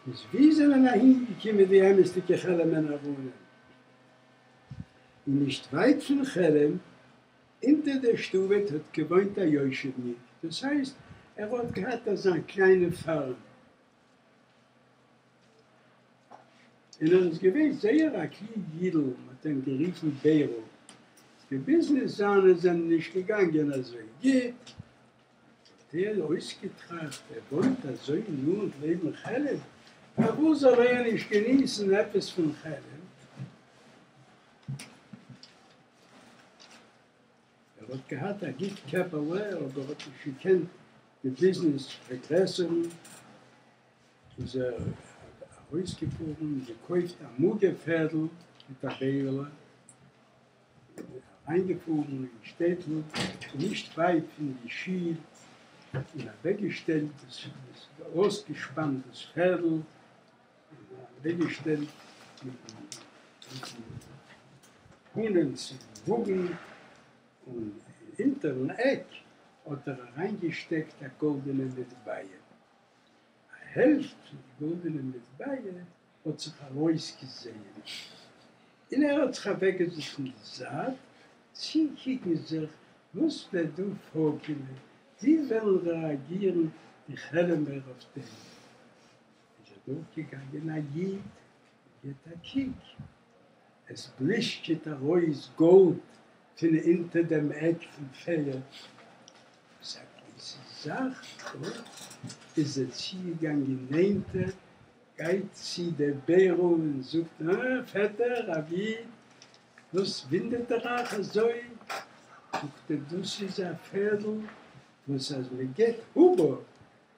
איז ווי זענען אהין געקומען די אמת'דיגע כעלעמער נאראנים? און נישט ווייט פון כעלעם, אונטער דער שטאט האט געוואוינט א יושב'ניק, דאס הייסט ער האט געהאט אזא קליינע פארם, און ער איז געווען זייער א קלוג אידל, מען האט אים גערופן בערל, די ביזנעס זיינע זענען נישט געגאנגען אזוי גוט, האט ער אויסגעטראכט, ער וואוינט אזוי נאנט לעבן כעלעם, פארוואס זאל ער נישט געניסן עפעס פון כעלעם? ער האט געהאט א גוט קעפעלע, אבער האט נישט געקענט די ביזנעס פארגרעסערן, איז ער ארויסגעפארן און געקויפט א מאגער פערדל מיט א בערעלע, אריינגעפארן אין שטעטל נישט ווייט פון די שול, און אוועקגעשטעלט דאס, אויסגעשפאנט דאס פערדל, און אוועקגעשטעלט מיטן פנים צום וואגן, און הינטערן עק האט ער אריינגעשטעקט א גאלדענע מטבע. א העלפט פון די גאלדענע מטבע האט זיך ארויסגעזעהן, און ער האט זיך אוועקגעזעצט אין די זייט צו קוקן זיך וואס וועט דא פארקומען, ווי וועלן רעאגירן די כעלעמער אויף דעם. איז אדורכגעגאנגען א איד און געט א קוק, עס בלישטשעט ארויס גאלד פון אונטער דעם עק פון פערד, וואס א גרויסע זאך דא, איז ער צוגעגאנגען נענטער, גייט צו דער בערל און זאגט, אה, פעטער, רב איד, וואס וואונדערט איר אייך אזוי? זאגט ער, דאס איז א פערדל וואס אז מען געט האבער,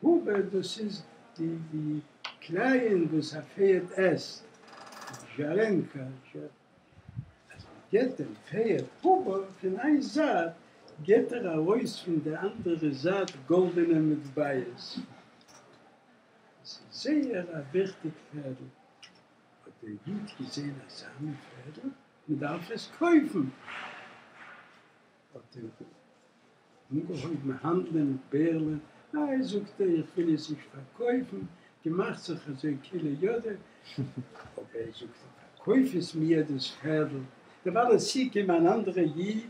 האבער דאס איז די די קלייען וואס א פערד עסט, זשארענקא, אז מען געט דעם פערד האבער פון איין זייט געט ער ארויס פון די אנדערע זייט גאלדענע מטבעות. עס איז זייער א וויכטיג פערדל. האט דער איד געזען אזא מין פערדל, מען דארף עס קויפן. האט ער אנגעהויבן האנדלען מיט בערלען, ניין זאגט ער איך וויל עס נישט פארקויפן, געמאכט זיך אזוי כאילו יודע, אבער זאגט ער פארקויף עס מיר דאס פערדל, דערווייל איז צוגעקומען אן אנדערע איד,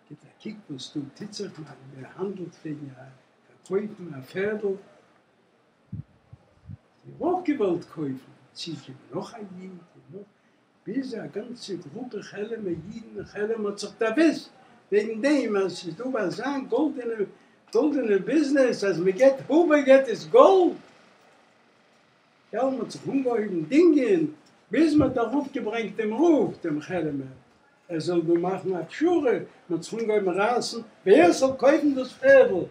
גיט א קוק וואס דא טוט זיך, מען האנדלט וועגן פארקויפן א פערדל, האט ער אויך געוואלט קויפן, צוגעקומען נאך א איד און נאך, ביז א גאנצע גרופע כעלעמער אידן אין כעלעם האט זיך דערוואוסט וועגן דעם אז ס'איז דא אזא גאלדענע גאלדענע ביזנעס אז מ'געט האבער געט עס גאלד. כעלם האט זיך אנגעהויבן דינגען ביז מ'האט אראפגעברענגט דעם רב דעם כעלעמער ער זאל דא מאכן א פשרה, מ'האט זיך אנגעהויבן רייסן ווער ס'זאל קויפן דאס פערדל.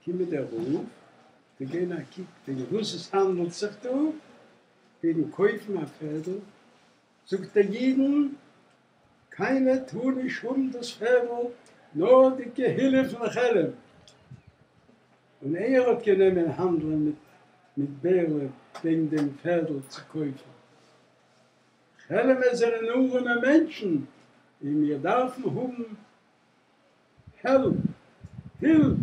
קומט דער רב צו גיין א קוק וועגן וואס עס האנדלט זיך דא, וועגן קויפן א פערדל, זאגט ער אידן, קיינער טאר נישט האבן דאס פערדל נאר די קהילה פון כעלם, און ער האט גענומען האנדלען מיט בערלע וועגן דעם פערדל צו קויפן. כעלעמער זענען ארעמע מענטשן און מיר דארפן האבן העלפ! הילף!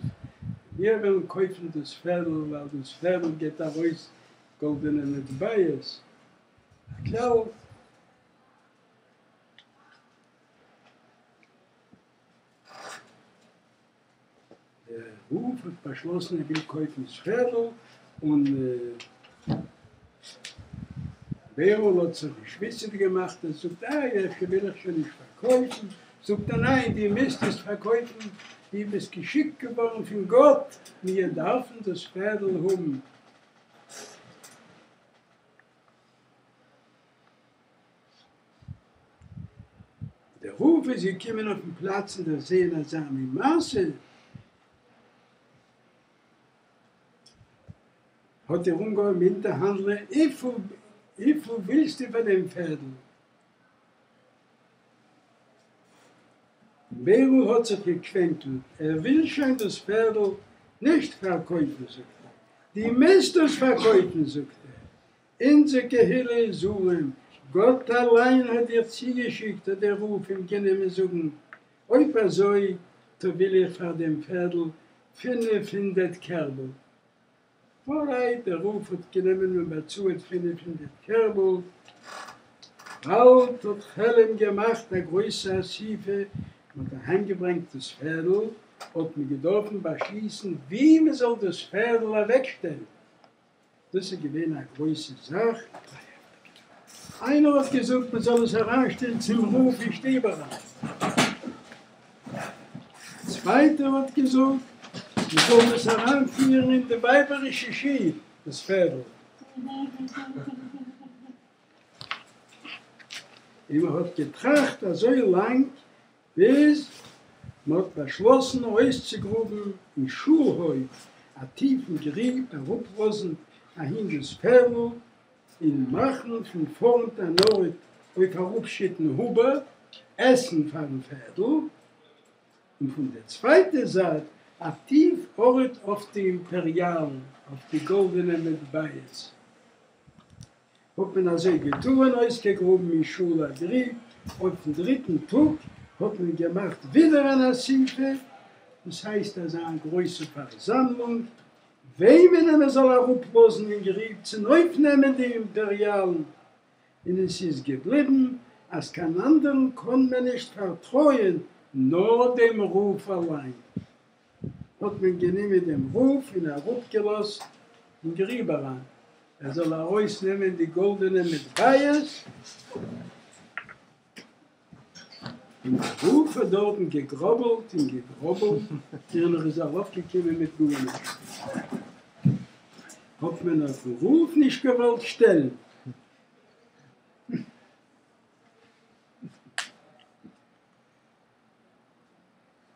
מיר ווילן קויפן דאס פערדל ווייל דאס פערדל גיבט ארויס גאלדענע מטבעות. הכלל, דער רב האט באשלאסן ער וויל קויפן דאס פערדל, און בערל האט זיך נישט וויסענדיג געמאכט, ער זאגט איי אפשר וויל איך שוין נישט פארקויפן, זאגט ער ניין דו מוזט עס פארקויפן, דו ביסט געשיקט געווארן פון גאט, מיר דארפן דאס פערדל האבן. דער רב איז געקומען אויפן פלאץ און דערזען אזא מין מעשה, האט ער אנגעהויבן אונטערהאנדלען, וויפיל ווילסטו פאר דעם פערדל? בערל האט זיך געקווענקלט, ער וויל שוין דאס פערדל נישט פארקויפן זאגט ער, דו מוזט דאס פארקויפן זאגט ער, אונזער קהילה איז ארעם, גאט אליין האט דיר צוגעשיקט האט דער רב אים גענומען זאגן, אויב אזוי טא וויל איך פאר דעם פערדל 500 קערבל. אלרייט, דער רב האט גענומען און באצאלט 500 קערבל. באלד האט כעלם געמאכט א גרויסע אסיפה, מען האט אהיימגעברענגט דאס פערדל, האט מען געדארפן באשליסן ווי מען זאל דאס פערדל אוועקשטעלן. דאס איז געווען א גרויסע זאך. איינער האט געזאגט מען זאל עס אריינשטעלן צום רב אין שטוב אריין. א צווייטער האט געזאגט מען זאל עס אריינפירן אין די ווייבערישע שול, דאס פערדל. און מען האט געטראכט אזוי לאנג ביז מען האט באשלאסן אויסצוגראבן אין שול-הויף א טיפן גריב, אראפלאזן אהין דאס פערדל און מאכן פון פארנט אן ארט אויף אראפשיטן האבער, עסן פארן פערדל, און פון דער צווייטער זייט א טיף ארט אויף די אימפעריאלן, אויף די גאלדענע מטבעות. האט מען אזוי געטאן, אויסגעגראבן אין שול א גריב, אויפן דריטן טאג האט מען געמאכט ווידער אן אסיפה, דאס הייסט אזא גרויסע פארזאמלונג, וועמען מען זאל אראפלאזן אין גריב צונויפנעמען די אימפעריאלן, און עס איז געבליבן אז קיין אנדערן קען מען נישט פארטרויען נאר דעם רב אליין. האט מען גענומען דעם רב און אראפגעלאזט אין גריב אריין, ער זאל ארויסנעמען די גאלדענע מטבעות, און דער רב האט דארטן געגראבלט און געגראבלט, און ער איז ארויפגעקומען מיט גארנישט, האט מען אויפן רב נישט געוואלט שטעלן.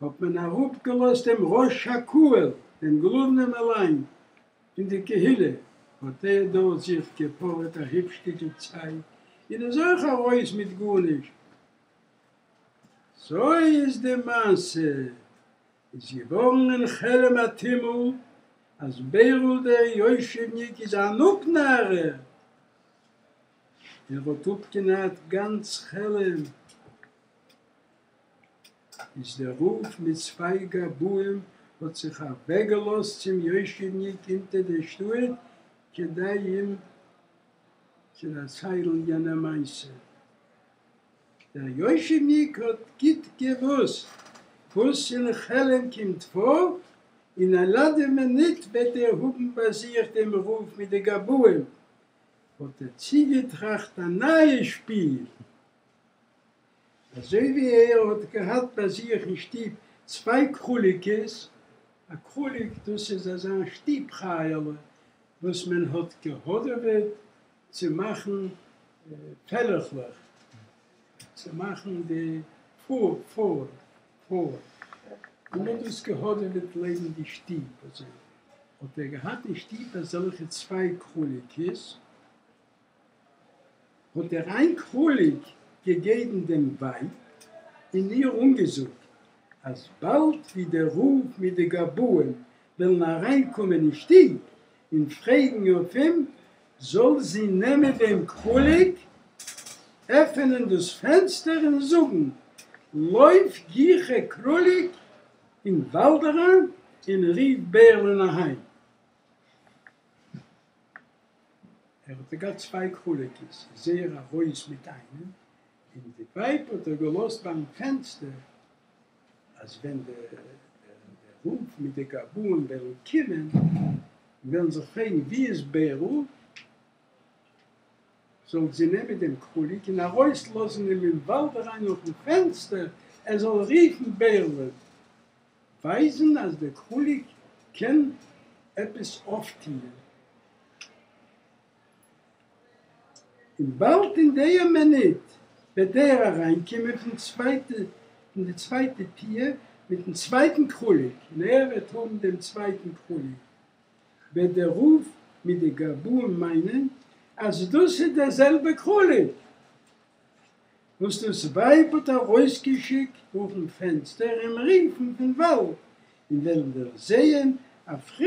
האט מען אראפגעלאזט דעם ראש הקהל, דעם גלאוונעם אליין פון די קהילה, האט ער דארט זיך געפארעט א היפש שטיקל צייט און איז אויך ארויס מיט גארנישט. אזוי איז די מעשה, איז געווארן אין כעלם א טומל אז בערל דער יושב'ניק איז אן אפנארער, ער האט אפגענארט גאנץ כעלם. איז דער רב מיט צוויי גבאים האט זיך אוועקגעלאזט צום יושב'ניק אונטער דער שטאט כדי אים צו דערציילן יענע מעשה. דער יושב'ניק האט גוט געוואוסט וואס אין כעלם קומט פאר, און א ליאדע מינוט וועט ער האבן ביי זיך דעם רב מיט די גבאים, האט ער צוגעטראכט א נייע שפיל. אזוי ווי ער האט געהאט ביי זיך אין שטוב צוויי קרוליקעס, א קרוליק דאס איז אזא שטוב חיה'לע וואס מען האט געהאדעוועט צו מאכן פעלעכלעך, צו מאכן די פור, פור, פור, און מען האט דאס געהאדעוועט לעבן די שטוב, אזוי האט ער געהאט אין שטוב אזעלכע צוויי קרוליקעס. האט ער איין קרוליק געגעבן דעם ווייב און איר אנגעזאגט אז באלד ווי דער רב מיט די גבאים וועלן אריינקומען אין שטוב און פרעגן אויף אים, זאל זי נעמען דעם קרוליק, עפענען דאס פענסטער און זאגן, לויף גיכער קרוליק אין וואלד אריין און רוף בערל'ן אהיים. ער האט געהאט צוויי קרוליקעס, איז ער ארויס מיט איינעם, און די ווייב האט ער געלאזט ביים פענסטער, אז ווען דער רב מיט די גבאים וועלן קומען און וועלן זיך פרעגן ווי איז בערל, זאל זי נעמען דעם קרוליק און ארויסלאזן אים אין וואלד אריין נאכן פענסטער, ער זאל רופן בערל'ן. ווייזן אז דער קרוליק קען עפעס אויפטוען, און באלד אין דער מינוט וועט ער אריינקומען פון צווייטע פון די צווייטע טיר מיטן צווייטן קרוליק, און ער וועט האבן דעם צווייטן קרוליק, וועט דער רב מיט די גבאים מיינען אז דאס איז דער זעלבער קרוליק. וואס דאס ווייב האט ארויסגעשיקט דורכן פענסטער אים רופן פון וואלד, און וועלן דערזעהן א פרישן.